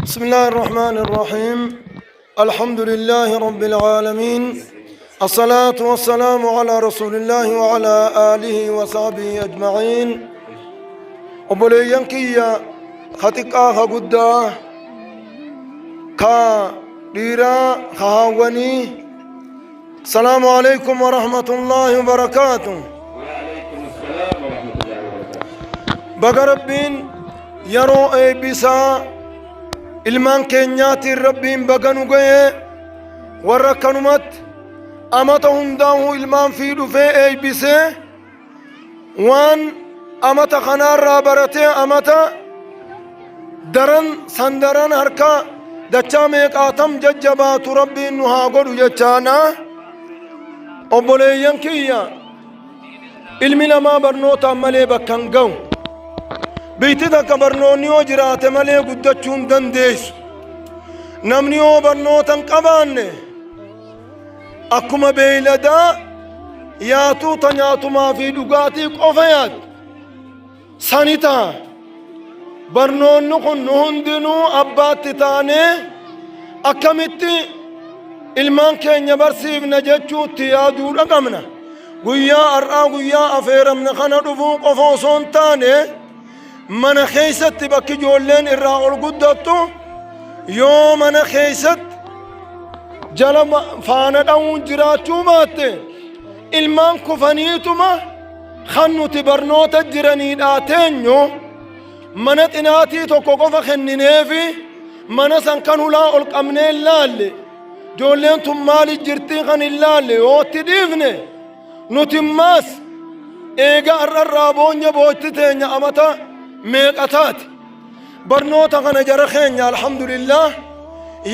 بسم الله الرحمن الرحيم. الحمد لله رب العالمين، الصلاة والسلام على رسول الله وعلى آله وصحبه أجمعين. Obboleeyyan kiyya ka xiqqaa, ka guddaa, ka dhiiraa, ka haawwanii, السلام عليكم ورحمة الله وبركاته. وعليكم السلام ورحمة الله وبركاته. Baga Rabbiin yeroo eebbisaa ilmaan keenyaatiin Rabbiin baga nu ga'e. Warra akkanumatti amata hundaa'uu ilmaan fi dhufee eebbisee, waan amata kanaarraa baratee, amata daran sandaran harka dachaa meeqaatam jajjabaatu Rabbiin nu haa godhu jechaadha. Obboleeyyan kiyya, ilmi namaa barnootaan malee bakka hin ga'u. Biyyi takka barnoonni yoo jiraate malee guddachuu hin dandeessu. Namni yoo barnoota hin qabaanne akkuma beeyladaa yaatuu ta nyaatumaa fi dhugaatii qofa yaaddu sani ta'a. Barnoonni kun nu hundinuu abbaatti taanee akkamitti ilmaan keenya barsiifna jechuutti yaaduudha qabna. Guyyaa har'aa guyyaa afeeramne kana dhufuu qofa osoo hin taane, mana keessatti bakki ijoolleen irraa ol guddattu yoo mana keessatti jala faana dha'uun jiraachuu baatte, ilmaan kufaniituma kan nuti barnoota jiraniidhaa teenyu mana xinaatii tokko qofa kennineefi mana san kan hulaa ol qabnee hin laalle, ijoolleen tun maali jirtii kan hin laalle yoo itti dhiifne, nuti immaas eega har'arraa boonya bootti teenya amata meeqa taate. Barnoota kana jara keenya, alhamdulillah,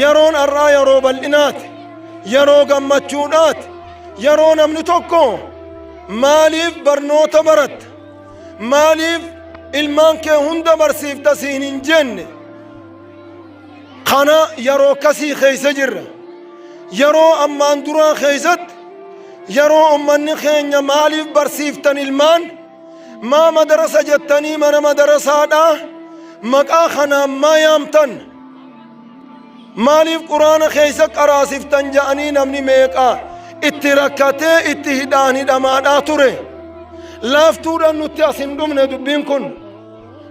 yeroon har'aa yeroo bal'inaati, yeroo gammachuudhaati, yeroo namni tokko maaliif barnoota baratta, maaliif ilmaan kee hunda barsiifta siin hin jenne kana yeroo akkasii keessa jirra. Yeroo ammaan duraa keessatti, yeroo ummanni keenya maaliif barsiiftan ilmaan, maa madarasa jettanii mana madarasaadha maqaa kanaan maa yaamtan, maaliif Quraana keessa qaraasiftan ja'anii namni meeqaa itti rakkatee itti hidhaan hidhamaadhaa ture. Laaftuudhaan nutti as hin dhufne. Dubbiin kun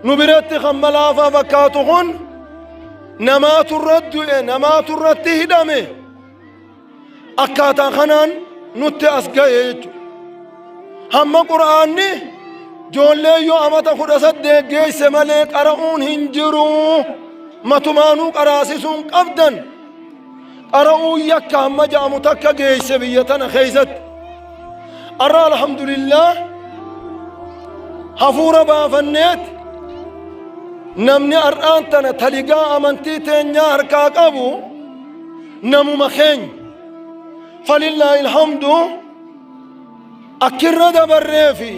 nu biratti kan malaafaa fakkaatu kun namaatu irratti du'e, namaatu irratti hidhame. Akkaataa kanaan nutti as ga'e jechuudha. Hamma Quraanni ijoollee yoo amata 18 geesse malee qara'uun hin jiru, matumaanuu qaraasisuun qabdan, qara'uun yakka hamma ja'amu takka geesse biyya tana keessatti. Arra alhamdulillah hafuura baafanneet namni har'aan tana taligaa amantii teenyaa harkaa qabu namuma keenya. فلله الحمد. Akkirra dabarree fi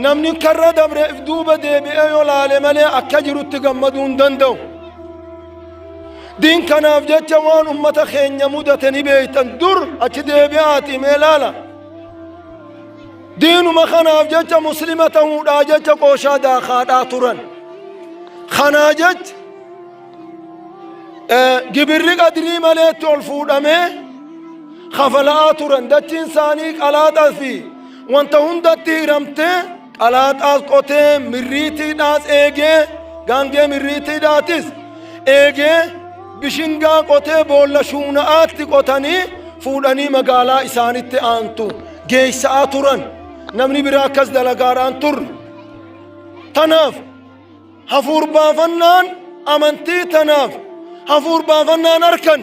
namni karra dabreef duuba deebi'ee yoo laale malee akka jirutti gammaduu hin danda'u. Diin kanaaf jecha waan ummata keenya mudate ni beeytan. Dur achi deebi'aati mee laala. Diinuma kanaaf jecha, Muslima ta'uudhaa jecha qooshaa daakaadhaa turan. Kanaa jecha gibirri qadrii maleetti ol fuudhamee kafala'aa turan. Dachiin isaanii qalaaxaa fi wanta hundatti hiramtee, qalaaxaas qotee, mirriitiidhaas eegee, gaangee mirriitiidhaatis eegee, bishingaa qotee, boolla shuuna'aatti qotanii fuudhanii magaalaa isaanitti aantu geessa'aa turan. Namni biraa akkas dalagaadhaan turre. Tanaaf hafuur baafannaan amantii tanaaf hafuur baafannaan harkan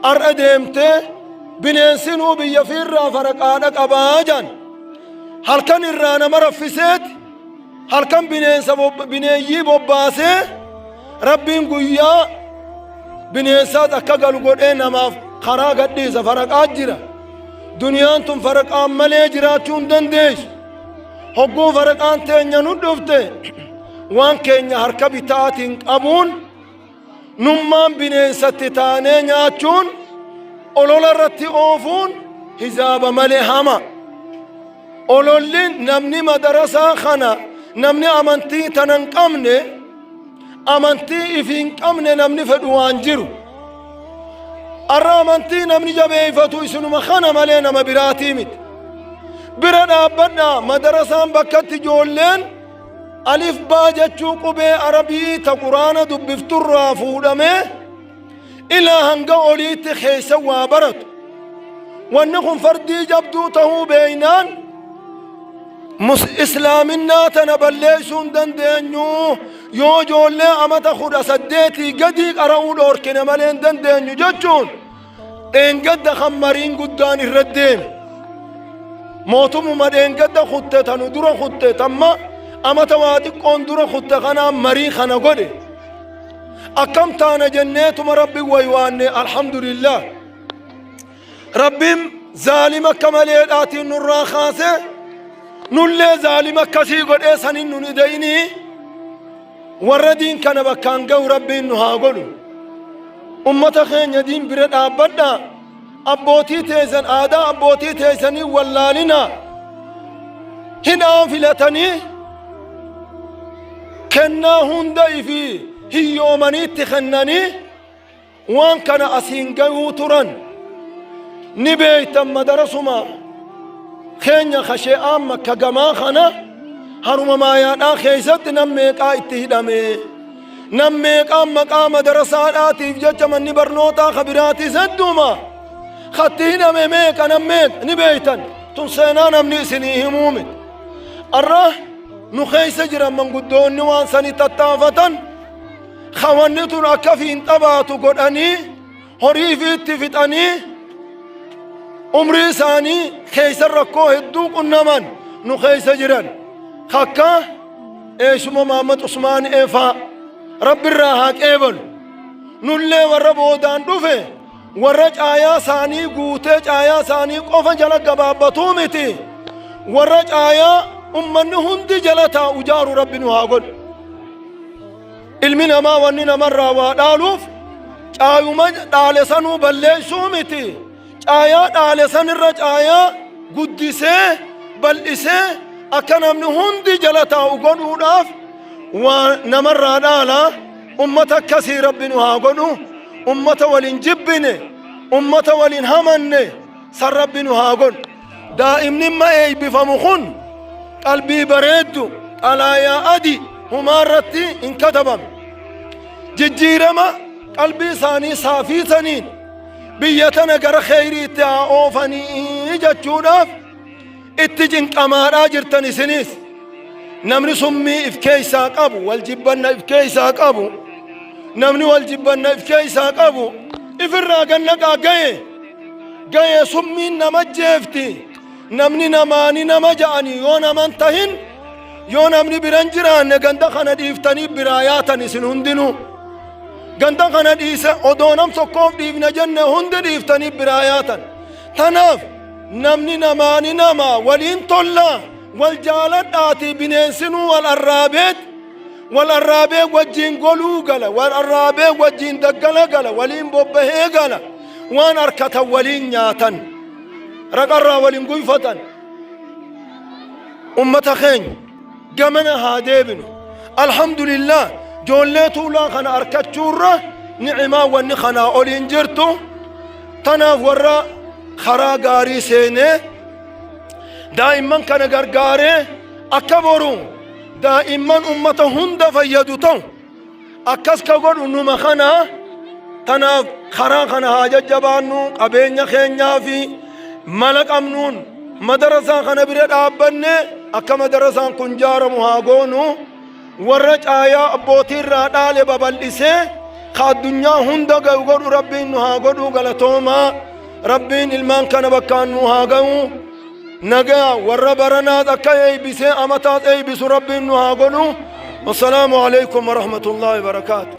har'a deemtee bineensinuu biyya fiirraa faraqaadha qabaa jaan. Halkan irraa nama raffiseeti, halkan bineensa bineeyyii bobbaasee, Rabbiin guyyaa bineensaas akka galu godhee namaaf karaa gadhiisa. Faraqaa jira. Duniyaan tun faraqaan malee jiraachuu hin dandeessu. Hogguu faraqaan teenya nu dhufte, waan keenya harka bitaatiin qabuun, nummaan bineensatti taanee nyaachuun, olola irratti oofuun hizaaba malee hama. Ololli namni madarasaa kana, namni amantii tana hin qabne Amantii ifi hin qabne namni fedhu waan jiru. Arra amantii namni jabeeffatu isinuma kana malee nama biraatii miti. Bira dhaabbadhaa madarasaan bakkatti ijoolleen alif baa jechuu qubee arabii ta quraana dubbifturraa fuudhamee ilaa hanga oliitti keessa waa baratu. Wanni kun fardii jabduu tahuu beeynaan islaaminaa tana balleessuu hin dandeenyu yoo ijoollee amata 18 gadii qara'uu dhoorkine malee hin dandeenyu jechuun dheengadda kan mariin guddaan irra deeme. Mootumuma dheengadda kutte tanu dura kutte tamma amata waa xiqqoon dura kutte kanaan marii kana godhe. Akkam taana jenneetuma Rabbi waywaanne alhamdulillah. Rabbiin zaalima akka maleedhaatiin nurraa kaase nullee zaalima akkasii godhee sanin nun ida'inii warra diin kana bakkaan ga'u Rabbiin nu haa godhu. Ummata keenya diin bira dhaabbadhaa. Abbootii teessan aadaa abbootii teessanii wallaalinaa. Hidhaan filatanii kennaa hunda ifi hiyyoomaniitti kennanii waan kana asiin gayuu turan ni beektan. Madarasuma keenya kashe'aan makka gamaa kana haruma maayaadhaa keessatti nam meeqaa itti hidhame, nam meeqaan maqaa madarasaadhaatiif jecha manni barnootaa kabiraatis hedduma katti hidhame meeqa, nam meeqa ni beektan. Tun seenaa namni isinii himuu miti. Arra nu keessa jiran manguddoonni waan sani tattaafatan kawanni tun akka fiinxa baatu godhanii horii fi itti fixanii umrii isaanii keessa rakkoo hedduu qunnaman nu keessa jiran kakka eessuma Mahammad Usmaan Eefaa Rabbirraa haa qeebalu. Nullee warra boodaan dhufe warra caayaa isaanii guutee caayaa isaanii qofa jala gabaabbatuu miti, warra caayaa ummanni hundi jala taa'u jaaru Rabbi nu haa godhu. Ilmi namaa wanni namarraa waa dhaaluuf caayuma dhaale sanuu balleessuu miti, caayaa dhaale sanirra caayaa guddisee bal'isee akka namni hundi jala taa'u godhuudhaaf waa namarraa dhaala. Ummata akkasii Rabbi nu haa godhu. Ummata waliin jibbine, ummata waliin hamanne san Rabbi nu haa godhu. Daa'imni imma eeybifamu kun qalbii bareeddu xalaayaa adi humaa irratti hin katabamne. Jijjiirama qalbii isaanii saafiisaniin biyya tana gara kheyriitti haa oofanii jechuudhaaf itti cinqamaadhaa jirtan isiniis. Namni summii if keessaa qabu, wal jibbanna if keessaa qabu, namni wal jibbanna if keessaa qabu ifirraa gannaqaa gaye gaye. Summiin nama jeefti. Namni namaani nama ja'anii yoo naman tahin, yoo namni biran jiraanne ganda kana dhiiftanii biraa yaatan. Isin hundinuu ganda kana dhiise odoo nam tokkoof dhiifna jenne hundi dhiiftanii biraa yaatan. Tanaaf namni namaani nama waliin tollaa wal jaaladhaatii bineensinuu wal arraabeet wal arraabee wajjiin goluu gala, wal arraabee wajjiin daggala gala, waliin bobbahee gala, waan arkatan waliin nyaatan, raqarraa waliin guyfatan. Ummata keenya gamana haa deebinu. Alhamdulillah, joollee tuulaa kana arkachuurra ni'imaa wanni kanaa oliin jirtu. Tanaaf warra karaa gaarii seenee daa'imman kana gargaaree akka boru daa'imman ummata hunda fayyadu ta'u akkas ka godhu numa kana. Tanaaf karaa kana haa jajjabaannu. Qabeenya keenyaa fi mala qabnuun madarasaa kana bira dhaabbanne akka madarasaan kun jaaramu haa goonu. Warra caayaa abbootii irraa dhaale babal'isee ka addunyaa hunda ga'u godhu Rabbiin nu haa godhu. Galatoomaa. Rabbiin ilmaan kana bakkaan nu haa ga'u. Nagaa warra baranaas akka eeybisee amataas eeybisu Rabbiin nu haa godhu. Wassalaamu alaikum warahmatullaahi wabarakaatu.